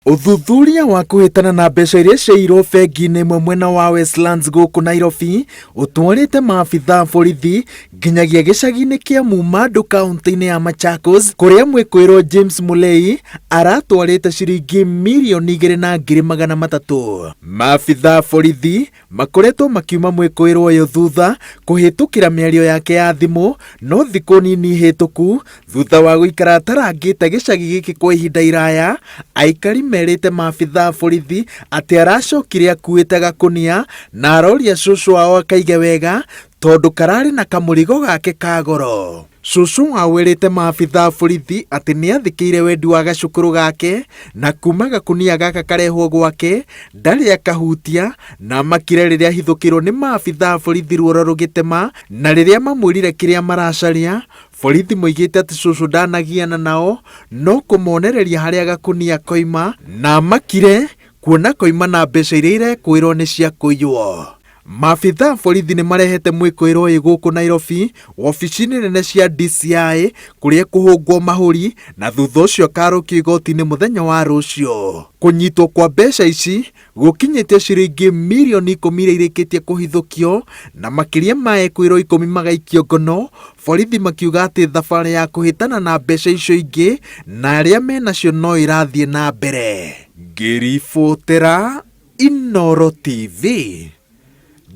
Ũthuthuria wa kũhĩtana na mbeca iria ciaiyirwo bengi-inĩ ĩmwe mwena wa Westlands gũkũ Nairobi ũtwarĩte maabitha a borithi nginyagia gĩcagi-inĩ kĩa Mumandu kaũntĩ-inĩ ya Machakos kũrĩa mwĩkũĩrwo James Mulei aratwarĩte ciringi 2,300,000. Maabitha a borithi Makoretwo makiuma mwĩkũĩrwo ũyũ thutha kũhĩtũkĩra mĩario yake ya thimũ no thikũ nini hĩtũku thutha wa gũikara atarangĩte gĩcagi gĩkĩ kwa ihinda iraya, aikari merĩte maabitha a borithi atĩ aracokire akuĩte gakũnia na aroria cũcũ wao akaige wega tondũ kararĩ na kamũrigo gake ka goro. Cũcũ wao erĩte maabitha a borithi atĩ nĩathĩkĩire wendi wa gacũkũrũ gake na kuma gakũnia gaka karehwo gwake ndarĩ akahutia na amakire rĩrĩa ahithũkĩirwo nĩ maabitha a borithi ruoro rũgĩtema na rĩrĩa mamwĩrire kĩrĩa maracaria, borithi moigĩte atĩ cũcũ ndanagiana nao no kũmonereria harĩa gakũnia koima na amakire kuona koima na mbeca iria irekũĩrwo nĩ cia kũiywo. Maabitha a borithi nĩ marehete mwĩkũĩrwo ũyũ gũkũ Nairobi wabici-inĩ nene cia DCI kũrĩa ekũhũngwo mahũri na thutha ũcio akarũkio igoti-inĩ mũthenya wa rũciũ. Kũnyitwo kwa mbeca ici gũkinyĩtie ciringi mirioni 10 iria irĩkĩtie kũhithũkio na makĩria ma ekũĩrwo 10 magaikio ngono, borithi makiuga atĩ thabarĩ ya kũhĩtana na mbeca icio ingĩ na arĩa menacio no ĩrathiĩ na mbere. Ngĩribotera Inooro TV,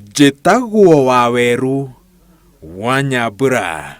njĩtagwo Wawerũ wa Nyambura.